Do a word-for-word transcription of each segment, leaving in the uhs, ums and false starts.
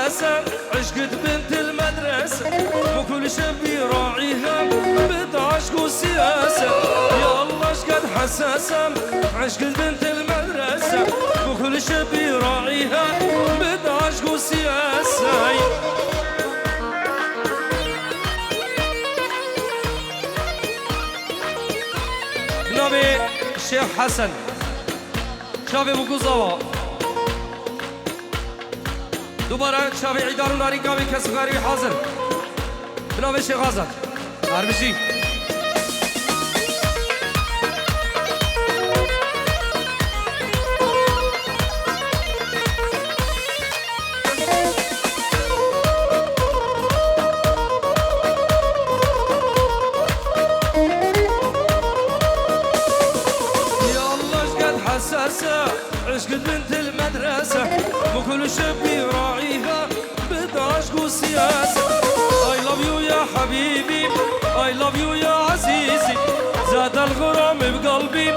عشقت بنت المدرسة، وكل شب يراعيها، بتعشق وسياسة. يا الله شقد حساسة، عشقت بنت المدرسة، وكل شب يراعيها، بتعشق وسياسة. Navê Şêx Hesen. Çavê Bûkû Zava. Dubare çavê Îdar û Narîn gavê kesûkarî hazir. Bi navê Şêx Azad. Her bijî. يا الله شقد حساسة، عشقت بنت المدرسة، وكل شب يراعيها، بتعشق وسياسة. I love you يا حبيبي، I love you يا عزيزي، زاد الغرام بقلبي،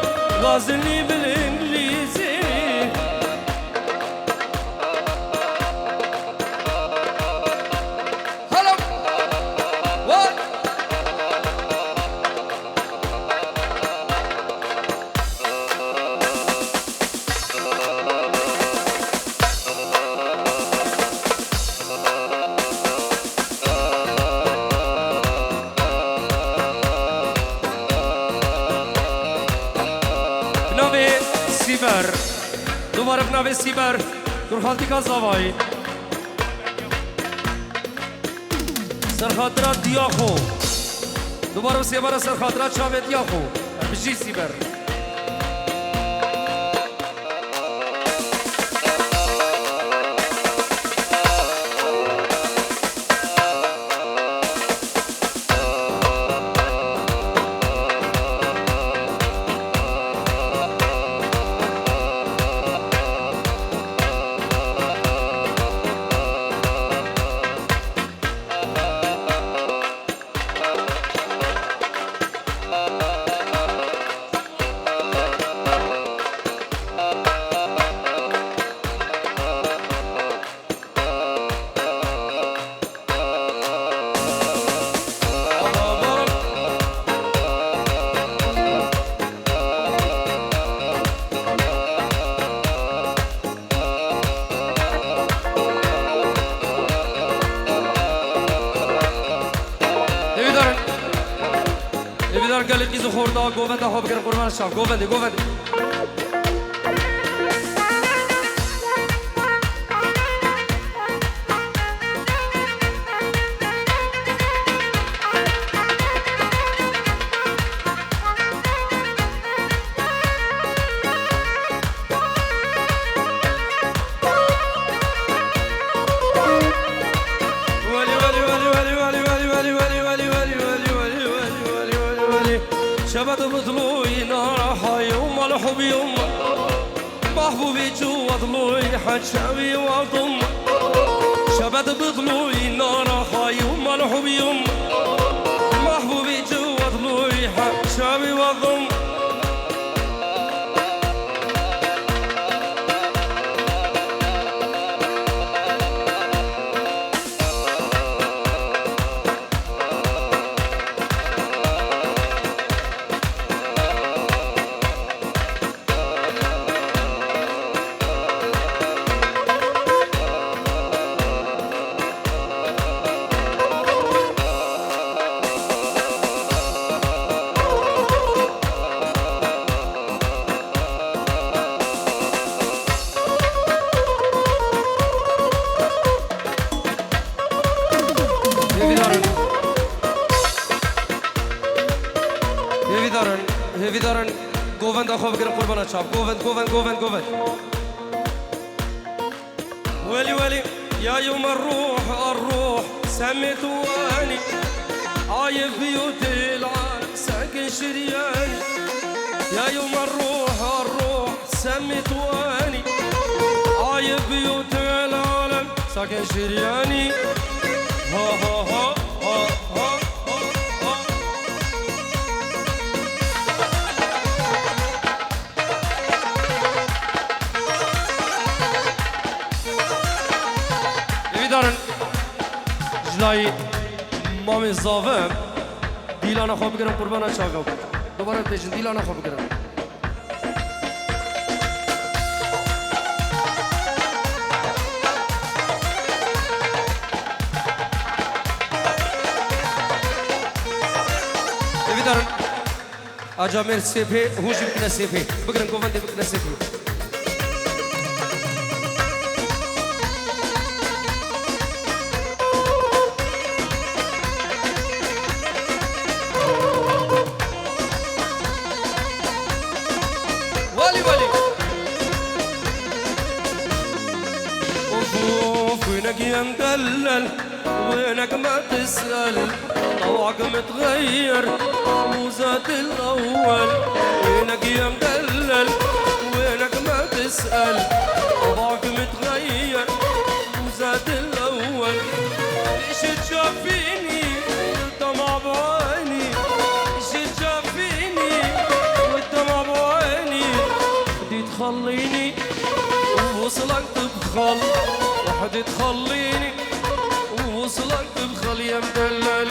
غازلني بالإنجليزي. Hello. What? Bi navê Sîber. Dubare bi navê Sîber. Kurxaltîka Zavayî. Serxatira diya xwe. Dubare û sêbare serxatira çavê diya xwe. Em bijî Sîber. Hêvîdar in. Hêvîdar in gelê qîz û xorta govenda xwe bigirin qurbana çav. Govendê, govendê. شبت بطلوي نار حي وملح بيوم. محبوبي جوا ضلوي حتشاوي وضم. شبت بضلوي نار حي وملح بيوم. محبوبي جوا ضلوي حتشاوي وضم. Hêvîdar in. Hêvîdar in. Hêvîdar in. Govenda xwe bigirin qurbana çav. Govend, govend, govend, govend. ويلي ويلي يا يوم الروح، الروح سميت واني. عايف بيوت العالم ساكن شرياني. يا يوم الروح، الروح سميت واني. عايف بيوت العالم ساكن شرياني. ها ها ها ها ها ها. Hêvî Darin ji layî mamê Zave dîlana xwe bigirin qurbana çaga. Dubare dibêjin dîlana xwe bigirin. Êvî darin. Aca mêr sêpê, hûn jî bikine sêpê. Bigirin govendê bikine sêpê. Welî, welî. Of, of, wênekî em delal. وينك ما تسأل، طوعك متغير، مو زاد الأول. وينك يا مدلل، وينك ما تسأل، طوعك متغير، مو زاد الأول. ليش تشافيني والدمع بعيني؟ ليش تشافيني والدمع بعيني؟ بدي تخليني ووصلك تبخل، وحدي تخليني ووصلك تبخل يا مدلل.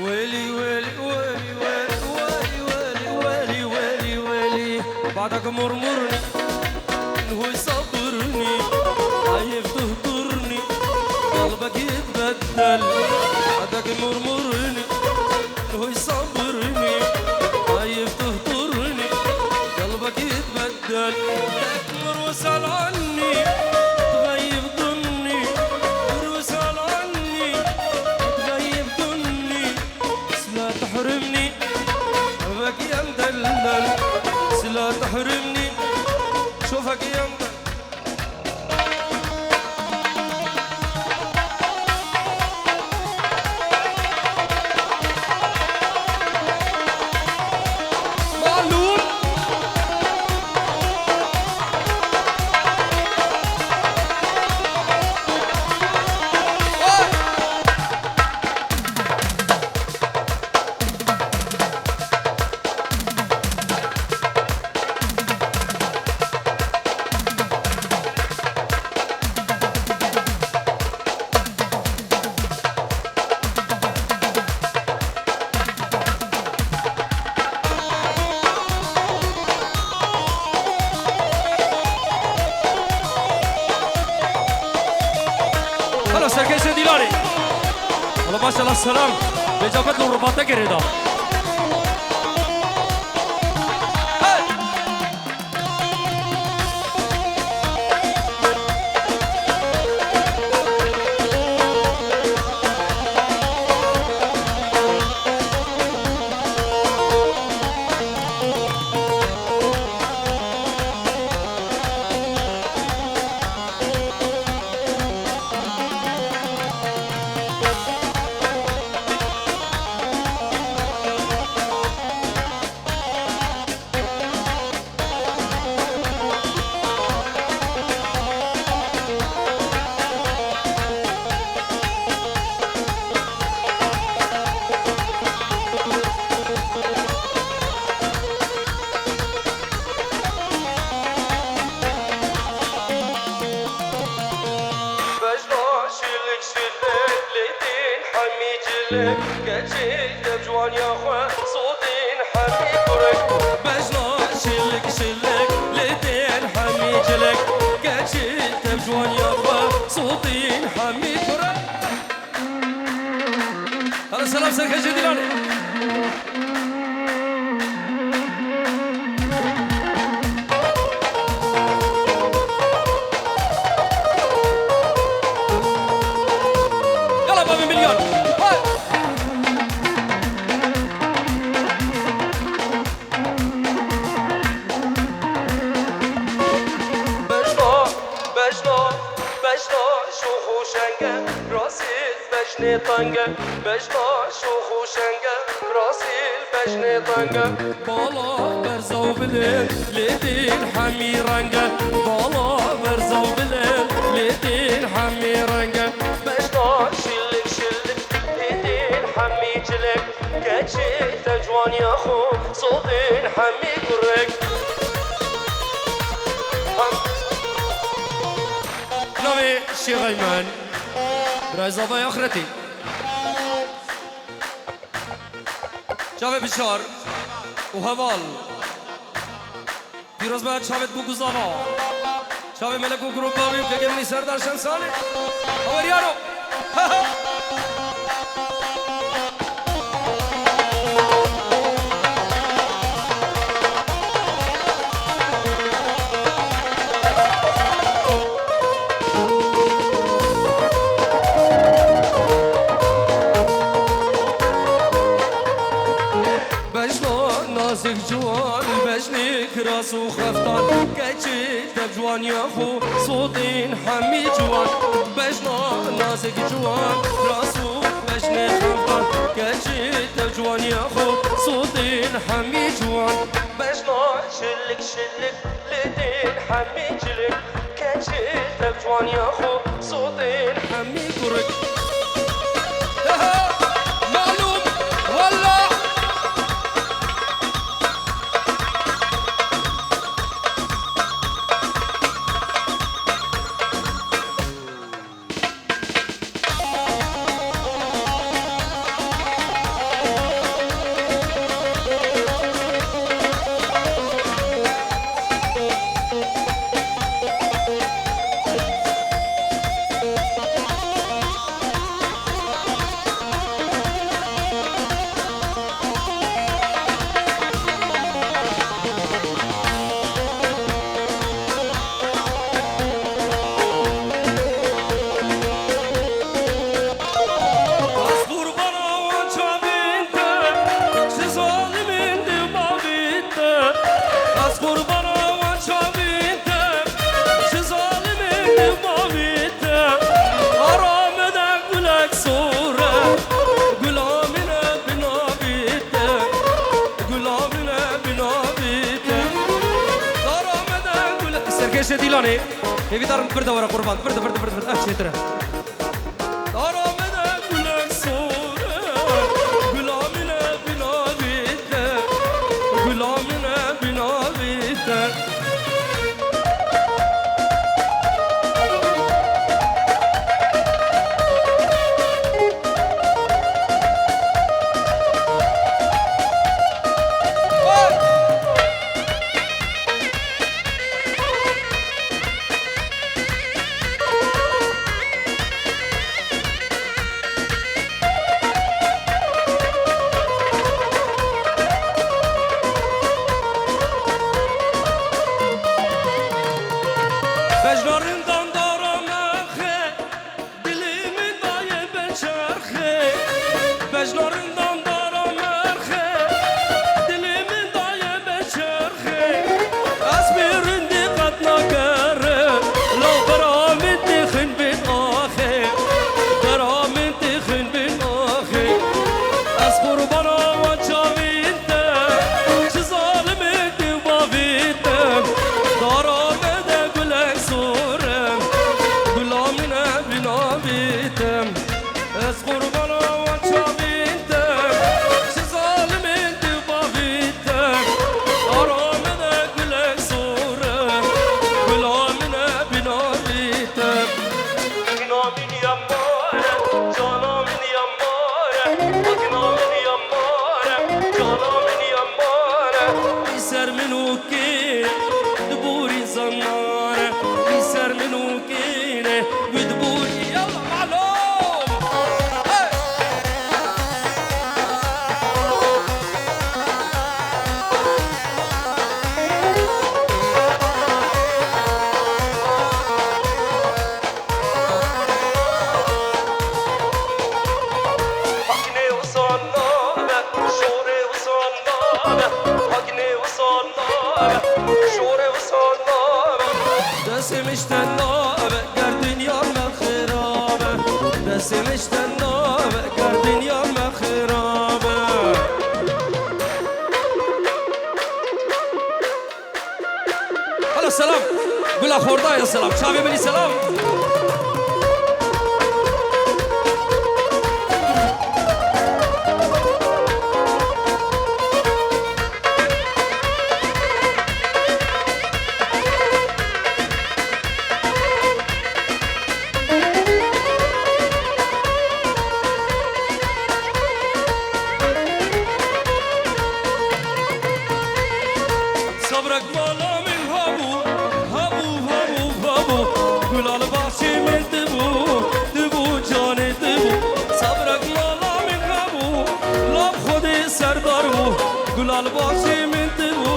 ويلي، ويلي، ويلي، ويلي، ويلي. بعدك مرمرني، نهوي صبرني، خايف تهدرني، قلبك يتبدل. بعدك مرمرني، نهوي صبرني، خايف تهدرني، قلبك يتبدل. تكمر واسأل عني، تغيب ظني، كمر واسأل عني، تغيب ظني. بس لا تحرمني، شوفك يا مدلل. بس لا تحرمني، شوفك يا مدلل. معلوم. Helo, serkêşê Dîlanê. Helo, maşallah, selam. Vêca bet li ribate gerê da. Hey! Bejna şilik şilik lê tên hemî cilek, keçê dev ciwaniya xwe sotên hemî kurek. Bejna şilik şilik lê tên hemî cilek, keçê dev ciwaniya xwe sotên hemî kurek. Hadi selam serkêşê Dîlanê. Yala bavê milyon. Hay! Bejnê teng e, bejna şox û şeng e, rastî li bejnê teng e. Bala berza û bilind, lê tên hemî reng e. Bala berza û bilind, lê tên hemî reng e. Bejna şilik şilik, lê tên hemî cilek. Keçê te ciwaniya xwe, sotên hemî kurek. Navê Şêxê min, birayê zavayê axretê. Çavê bişar û heval. Pîroz be çavêt bû guzava. Çavê melek û grûpa wî û kekê min î Serdar Şemsalî. Haweriyano. Bejna nazik ciwan, bejnê kiras û xeftan, keçê te bi ciwaniya xwe, sotên hemî ciwan. Bejna nazik ciwan, kiras û bejnê xeftan, keçê te bi ciwaniya xwe, sotên hemî ciwan. Bejna şilik şilik, lê tên hemî cilik. Keçê te bi ciwaniya xwe, sotên hemî kurik. Ehe, malûm, walla. Ez qurbana wan çavên te, çi zalimên di bavê te. Ez qurbana wan çavên te, çi zalimên di bavê te. Ara me de gulek sor e, gula min e bi navê te. Gula min e bi navê te. Dara me de gule-, Serkêşê Dîlanê. Hêvîdar im, vir de were qurban. Vir de, vir de, vir de, vir de. Ev çêtir e. Dara me de gulek sor e, gula min e bi navê te. Gula min e bi navê te. Bejna rindan dara me xe, dilê min daye be çerxê. Bejna rindan dara me xe, dilê min daye be çerxê. Ez bê rindî qet nakerim, law bera min têxin bin axê. Bera min têxin bin axê. Ez qurbana wan çavên te, çi zalimê di bavê te. Dara me de gulek sor e, gula min e bi navê te. Ez qurbana wan çavên te, çi zalimên di bavê te. Ara min e gulek sor e, gula min e bi navê te. Gina min ya mare, cana min ya mare, gina min ya mare, cana min ya mare. Wî ser min û kê di borî zanare, wî ser min û kê ne, wî di borî, yalla malum. Hey! Haknê wisa nabe, şorê wisa nabe, haknê wisa nabe, şorê wisa nabe. Destê min ji te nabe, ger dinya me xirabe. Destê min ji te nabe. Selam. Gula Xordayê selam. Çavê min î selam. Sabrek mala min hebû, hebû, hebû, hebû. Gula li baxçê min dibû, dibû canê dibû. Sabrek mala min hebû, lav Xwedê serdar bû. Gula li baxçê min dibû,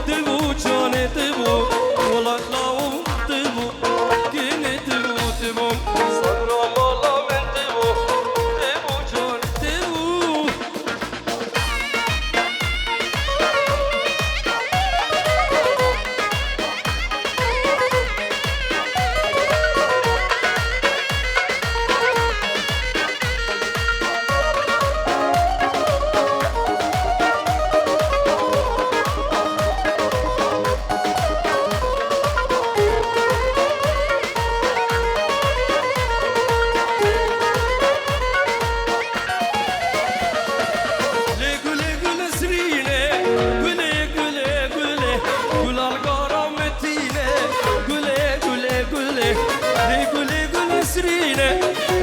dibû canê dibû. Wela law dibû, kinê dibû, dibû. Sabra mala min dibû, dibû canê dibû. Lê gulê gulê sirînê, gulê, gulê, gulê, gula li gara min tîne, gulê, gulê, gulê. Lê gulê gulê sirînê,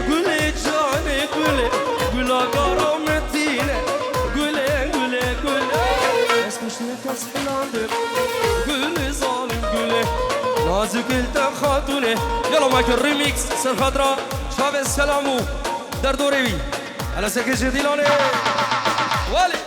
gulê canê gulê, gula gara min tîne, gulê, gulê, gulê. Ez kuştim, ez hilandim, gulê zalim gulê, nazik gul te xatûnê. Yala Michael remix, ser xatira çavê selam û derdorê wî. Hele sekê ji Dîlanê. Welê.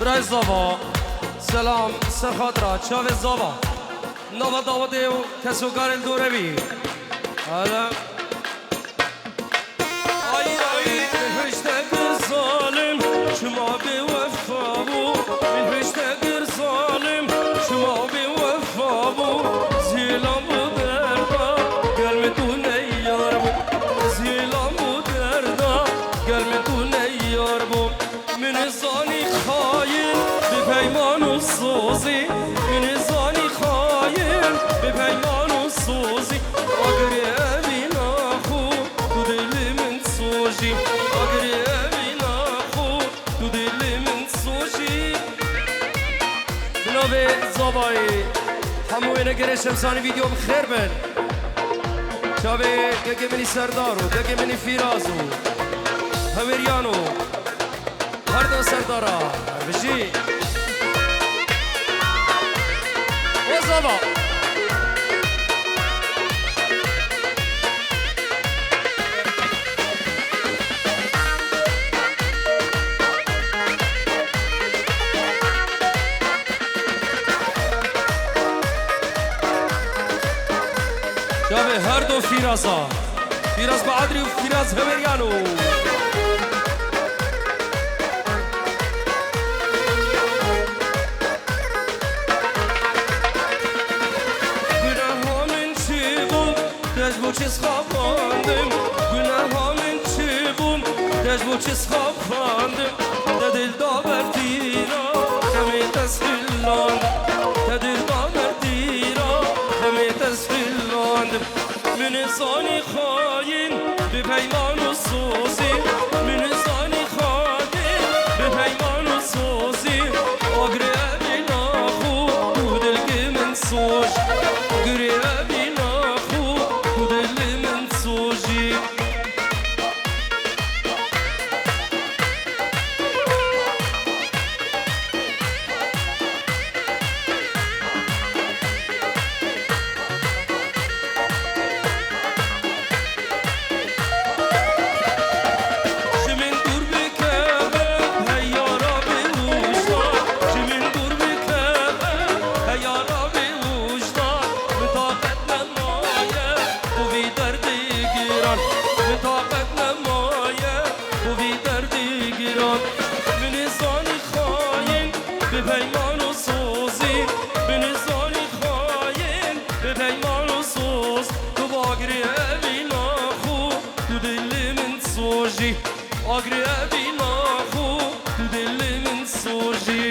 Birayê Zava, selam, ser xatira çavê Zava. Nava dawetê û kesokarên dore bî. Hele. Ay, ay, hişte kir zalim, çima bêwefa bû. Hişte kir zalim, çima bêwefa bû. Zîlan bi derd Bêne gerê Şemsanî vîdeo bi xêr bin. Çavê gegê min î Serdar û gegê min î Fîraz û Hewêryan û her du Serdara. Bijî. Ozava. Çavê her du Fîraza. Fîraz Baadrî û Fîraz Hewêryano. Guneha min çi bû, te ji bo çi sixapandim? Guneha min çi bû, te ji bo çi sixapandim? Te dil da ber tîra, xemê te sfiland. Te dil da ber tîra, xemê te sfiland. Min zanî xayîn bi peyman û sozî, min zanî xayîn bi peyman û sozî. Agirê evîna xwe û dilkê min soj, agirê evîna xwe û dilê min sojî. Ji min dûr bikeve, hey yara bêwijdan. Ji min dûr bikeve, hey yara bêwijdan. Min taqet nemaye bo vî derdê giran. Min taqet nemaye bo vî derdê giran. Min zanî xayîn bi peyman û sozî. Min zanî xayîn bi peyman û soz. Tu bagirê evîna xwe, tu dilê min sojî. Agirê evîna xwe, tu dilê min sojî.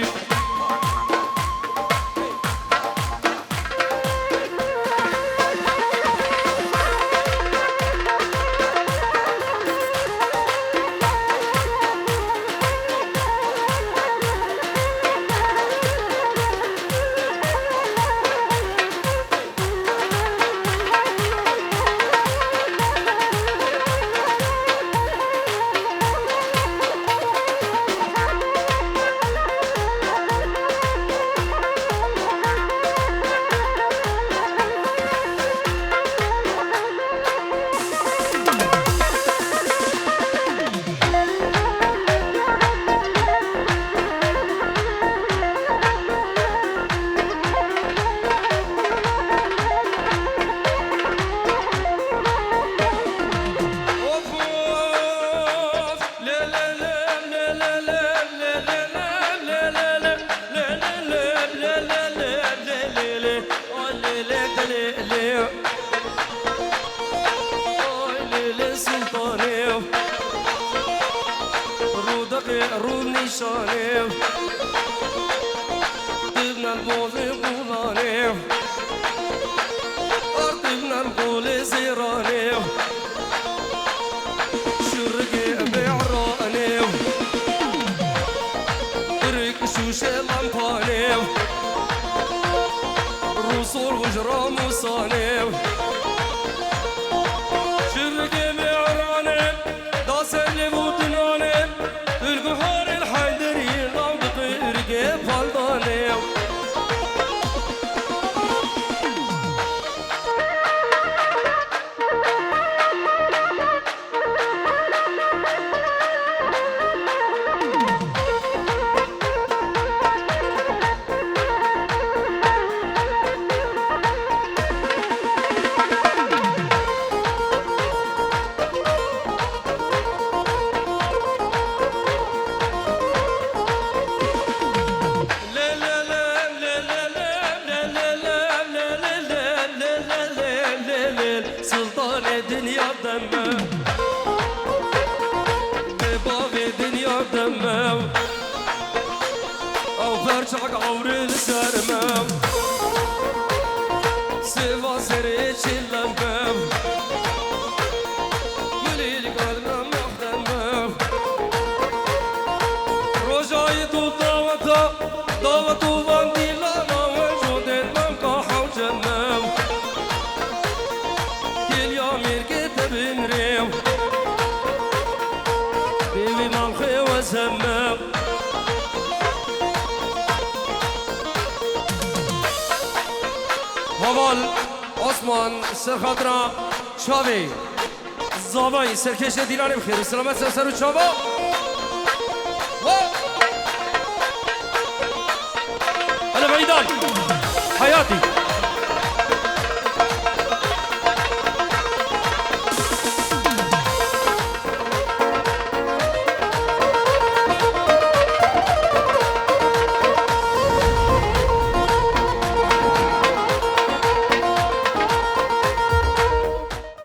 Ay lê lê sultanê, rûdixê rûnîşanê, dibnel bozê qulanê, ar dibnel qolê zêranê, şirigê bêranê, kirik şûşê lampanê. Rûsor û ji Ramûsanê, şirgê mêranê, da ser lêv û dinanê, li guharê Heyderî law diqirgê paldanê. Sultanê dinya de me, bê bavê dinya de me, ew perçak ewrê li ser me, sêva serê çile me, gulî li kalbe mexte me. Rojayê tu daweta, dawet û van dîlana we, jodên me ka hewce me. Osman, ser xatira çavê zavayî serkêşê dîlanê bi xêr û selamet ser ser û çava. Ho! Hele veydan. Hayatî.